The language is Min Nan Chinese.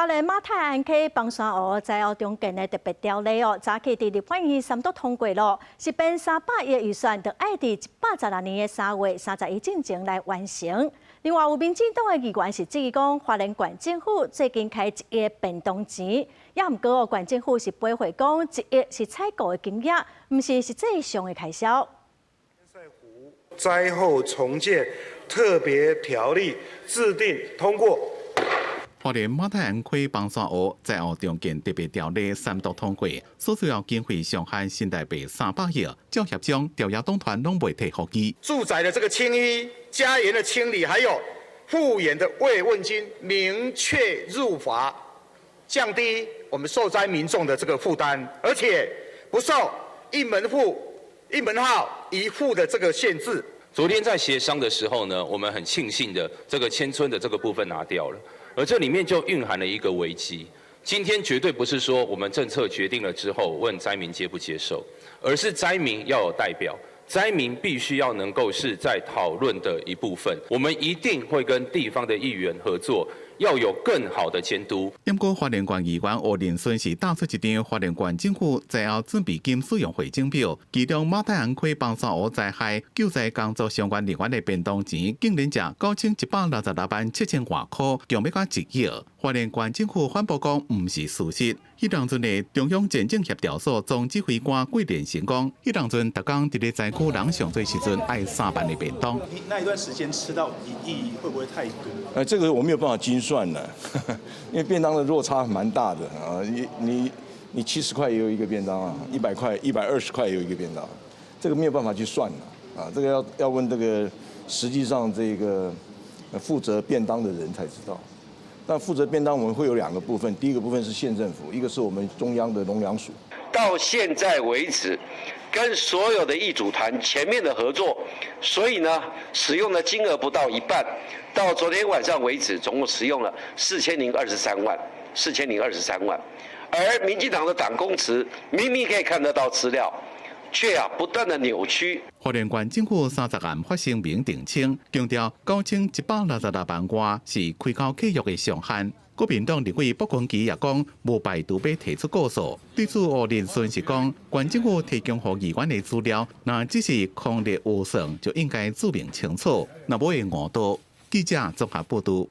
花蓮馬太鞍溪枋山湖災後重建的特別條例哦，早起佇立法院三讀通過咯，是編300億預算，著愛佇116年的3月31進前來完成。另外，有民進黨的議員是質疑講，花蓮縣政府最近開1億便當錢，也毋過哦，縣政府是回回講1億是採購的金額，毋是實際上的開銷。災後重建特別條例制定通過。花蓮馬太鞍溪枋山湖災後重建特別條例三讀通過，所需要經費上限新台幣300億，照協商朝野黨團攏袂提覆議。住宅的這個清淤、家園的清理，還有復原的慰問金，明確入法，降低我們受災民眾的這個負擔，而且不受一門戶、一門號一戶的這個限制。昨天在協商的時候呢，我們很慶幸的，這個遷村的這個部分拿掉了。而這裡面就蘊含了一個危機。今天絕對不是說我們政策決定了之後問災民接不接受，而是災民要有代表，災民必須要能夠是在討論的一部分。我們一定會跟地方的議員合作，要有更好的監督。不過，花蓮縣議員吳仁順是打出一張花蓮縣政府災後準備金使用彙整表，其中馬太鞍溪枋山湖災害救災工作相關人員的便當錢，竟然值9166萬7千外箍，強欲到1億。花蓮縣政府反駁講，毋是事實。彼當陣的中央戰爭協調所總指揮官桂連成講，彼當陣逐工佇咧災區人上濟時陣愛3萬個便當。那一段時間吃到1億會不會太多？這個我沒有辦法精算了，因為便當的落差蠻大的啊！你70塊也有一個便當啊，100塊、120塊也有一個便當，這個沒有辦法去算了啊！這個要問這個實際上這個負責便當的人才知道。但負責便當我們會有兩個部分，第一個部分是縣政府，一個是我們中央的農糧署。到現在為止，跟所有的易主團前面的合作，所以呢，使用的金額不到一半。到昨天晚上為止，總共使用了4023萬，4023萬。而民進黨的黨公職明明可以看得到資料，卻啊不斷的扭曲。花蓮縣政府30案發聲明澄清，強調9166萬外是開口契約的上限。國民黨立委傅崑萁也講，無排除欲提出告訴。對此，吳仁順是講，縣政府提供予議員的資料，若只是空列預算，就應該註明清楚，若無會誤導。記者綜合報道。